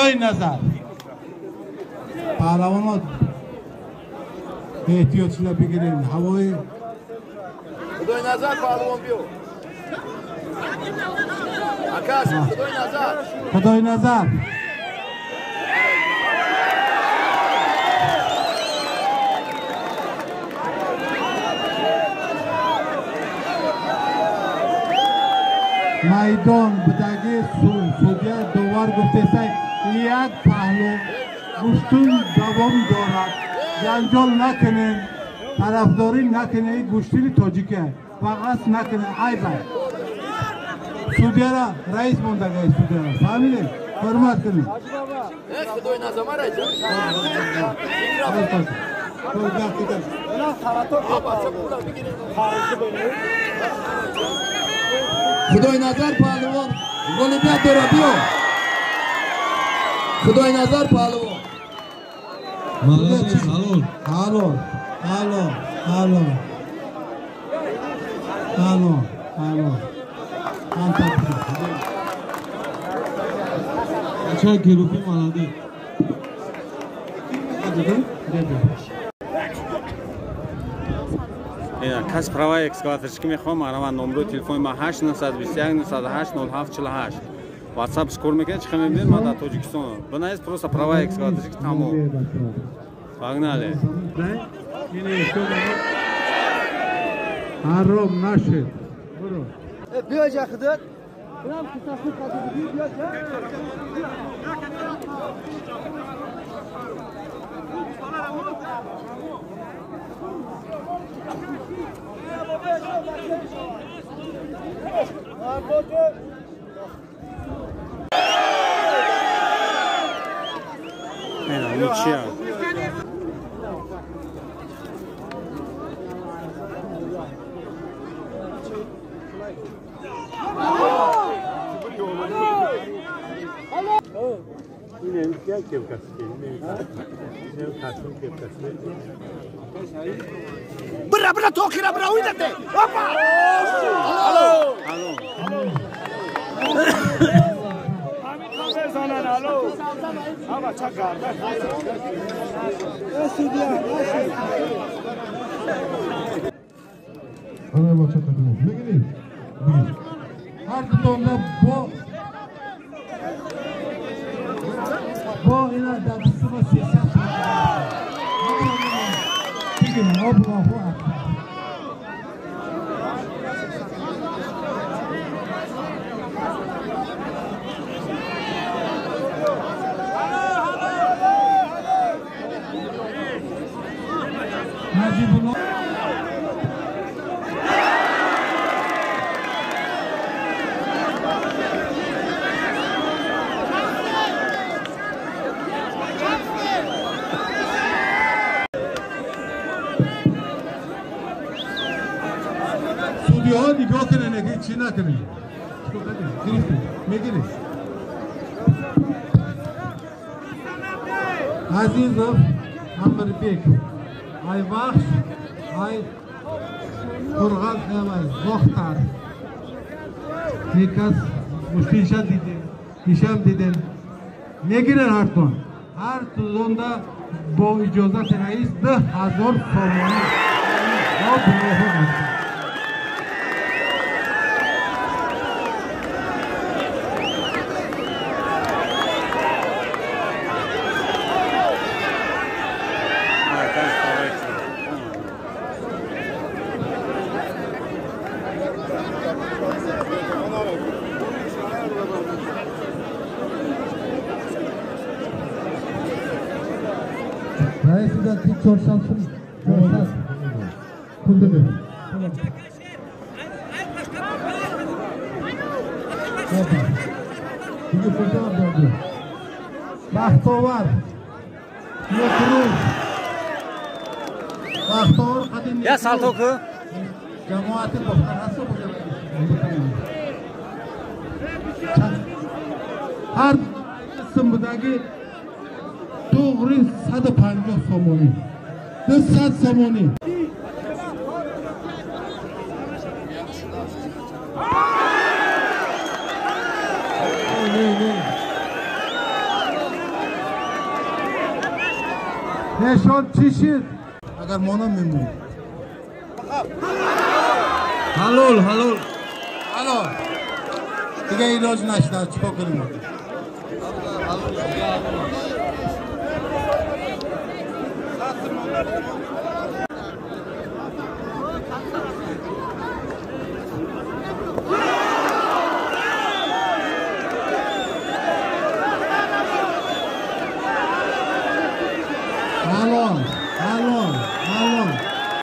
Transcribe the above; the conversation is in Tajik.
Худои назар. Паҳлавонот эҳтиёт шуда бигирен. Ҳавои Худои назар паҳлавон биё. Акаш Худои назар. Худои назар. Майдон будаги судья довар гуфтесай як паҳлу гӯштун давом дорад. Ҷанҷол накунен, тарафдорӣ накунен, гӯштини тоҷика вағас накунен, айб аст. Судьяра раис мондагай судьяра, фаҳмидед? Ҳурмат кунед. Худои назар мара Худои назар паҳлавон ғолибият дорад, биё. Худои назар паҳлавон. Молодец, алло. Алло, алло, алло. Алло, алло. Бача гируфи молодец. Кас права экскаваторчики мехоҳам, марама номрои телефони ма 8 921 908 07 48. WhatsApp кор мекунед, чӣ мебинед, ман дар Тоҷикистон. Бинавис просто права экскаваторчики, тамом. Погнали. Ҳаром нашед. Биё ҷа худат. Ничья. Бра, бра, тохира, бра, уйдате! Опа! Алло! Алло! Алло! Ама чакар. Ана бача кадимо. Мегири. Бигир. Ҳар дутонда бо ина дар сума 300 бигир. Аллоҳу акбар. Наҷибулло судиҳо нигоҳ кунед, чӣ накунед. Гирифтӣ, мегирӣ. Азизов Амирбек, ай Вахш, ай Қурған, ай Бохтар. Некас муштинша дидем, ишам дидем. Мегирен ҳартон. Ҳар тузонда бо иҷозати раис 2000 сомонӣ. Аллоҳу акбар. Раиси ки 400 сум, 400 пул бибир. Диге пултон додӣ. Бахтовар Некрӯз, Бахтовар қадим. Я салто ку. Ҷамоати Бохтар ҳаст. Ҳар қисм будаги туғри 150 сомонӣ, 200 сомонӣ. Не, не. Нешон чӣ шид? Агар монам мемонем. Ҳалол, ҳалол. Ҳалол. Дига илоҷ нашуда, чикор кунем?